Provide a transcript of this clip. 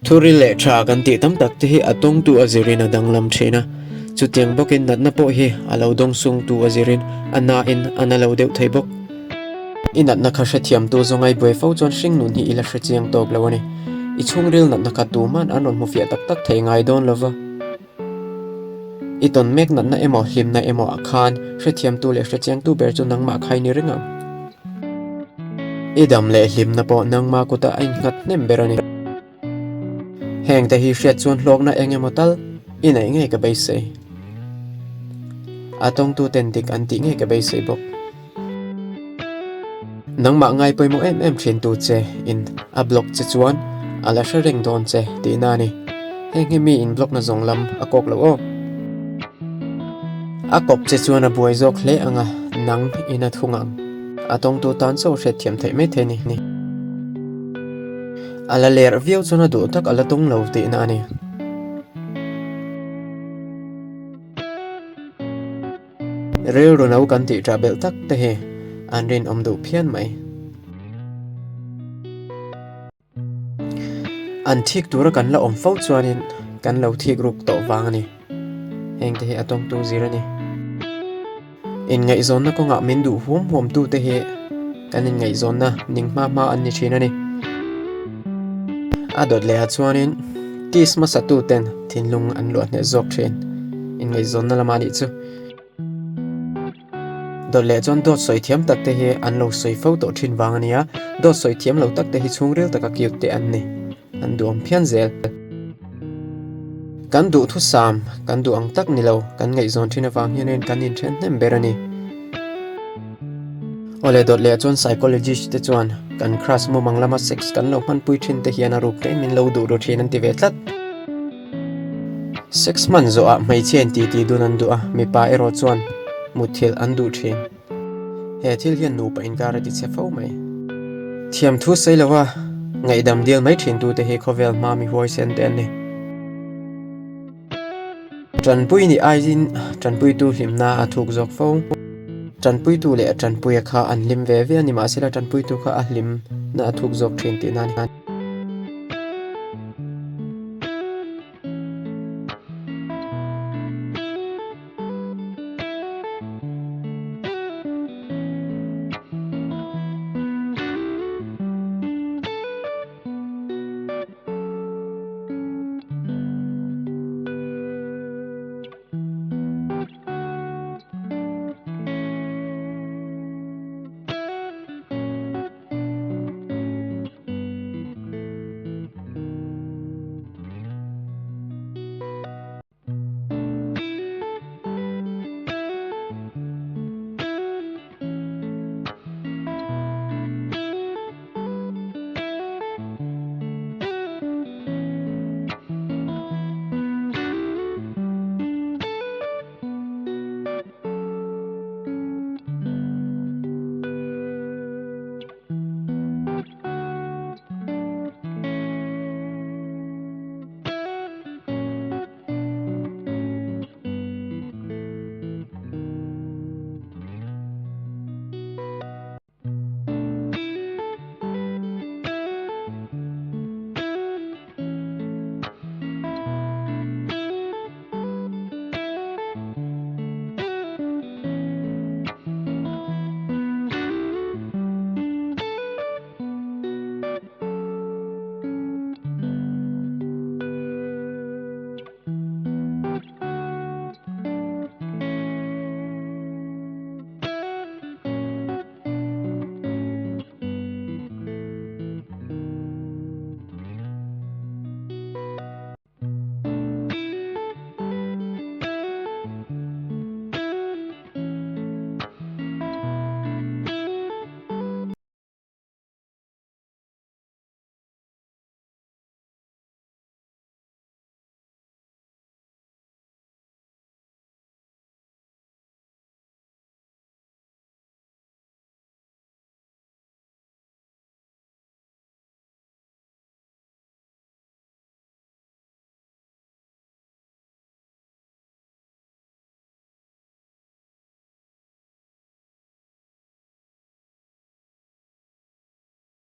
Thuril leh tha kan tih tam tak te hi a tawngtu a zirin a danglam thin a, chutiang bawkin natna pawh hi a lo dawng sungtu a zirin a nain a na lo deuh thei bawk. I natna kha hrethiamtu zawngai buai fo chuan hringnun hi i la hre chiang tawk lo a ni. I chhungril natna kha tuman an rawn hmu fiah tak tak thei ngai dawn lo va. I tawn mek natna emaw hlimna emaw ah khan hrethiamtu leh hrechiangtu ber chu nangmah kha i ni reng ang. I dam leh hlimna pawh nangmah kutah a innghat hnem ber a ni. Heng te hi hriat chuan hlawkna eng emaw tal i neih ngei ka beisei. A tawngtuten dik an tih ngei ka beisei bawk. Nangmah ngai pawimawh em em thin tu che in a block che chuan a la hre reng dawn che tihna a ni. Heng hi mi in block na zawng lam a kawk lo aw. A kawp che chuan a buai zawk hle ang a, nang in a thung ang. A tawngtu tan chaw hriatthiam theih mai thei ni. A la ler viau chuan a duh tak a la tawng lo tihna a ni. Rilru no kan tih ṭah belh tak te hi an rinawm duh phian mai. An thik tura kan la awm fo chuanin kan lo thik ruk tawh vang a ni. Heng te hi a tawngtu zir a ni. Inngaihzawnna kawngah min duh huam huam tu te hi kan inngaihzawnna ning hma hma an ni thin a ni. A dawt leh ah chuanin kiss hmasa tu ten thinlung an luah hneh zawk thin. Inngaihzawnna lamah nih chu. Dawt leh chuan dawt sawi thiam tak te hi an lo sawi fo tawh thin vang a nia, dawt sawi thiam lo tak te hi chhungril taka cute te an ni, an duhawm phian zel. Kan duhthusam, kan duh ang tak ni lo, kan ngaihzawn thin avang hianin kan inthen hnem ber a ni. Awle dawt leh chuan psychologist te chuan kan crush mumang lama sex kan lo hmanpui thin te hian a ruk te min lo duh ru thin an ti ve tlat. Sex hman zawhah hmeichhia in titi dun an duh a, mipa erawh chuan mutthilh an duh thin. He thil hian nupa inkar a ti chhe fo mai. Thiamthu sawi lova ngaihdam dil mai thin tute hi khawvel hma mi huaisen te an ni. Tanpui nih aiin tanpuitu hlimna a thuk zawk fo. Tanpuitu leh tanpuia kha an hlim ve ve a ni, mahsela tanpuitu kha a hlimna a thuk zawk thin tihna a ni.